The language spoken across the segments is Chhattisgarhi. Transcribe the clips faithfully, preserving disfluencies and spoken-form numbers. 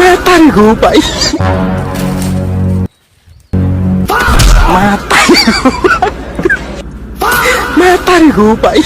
Matarik ko, pai. Matarik ko, pai.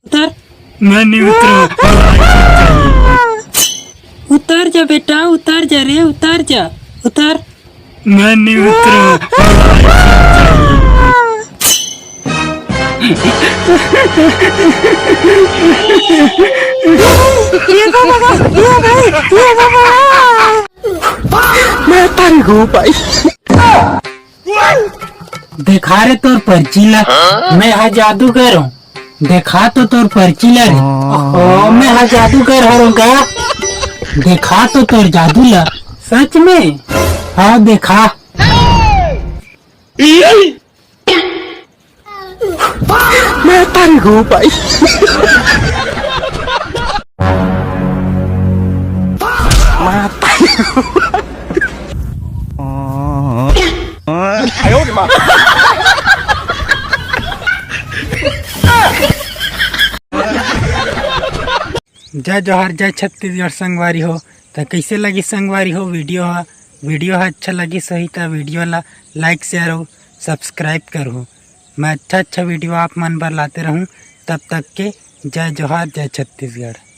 उतर। मैं नहीं उतरूँ। उतर जा बेटा, उतर जा रे, उतर जा, उतर। मैं नहीं उतरूँ। ये तो लगा, ये भाई, ये तो लगा। Matarik ko, pai. देखा रे तोर पर्ची ला, मैं हा जादूगर हूँ। देखा तो तोर पर्ची ला रे। ओ, मैं हा जादूगर हूँ का? देखा तो तोर जादू ला। सच में? हाँ, देखा। Matarik ko, pai. Matarik ko. जय जोहार, जय छत्तीसगढ़ संगवारी हो। त कइसे लगिस संगवारी हो वीडियो ह? वीडियो ह अच्छा लगिस होही त वीडियो ला like, share अउ subscribe करहू। मैं अच्छा अच्छा वीडियो आप मन बर लाते रहूँ। तब तक के जय जोहार, जय छत्तीसगढ़।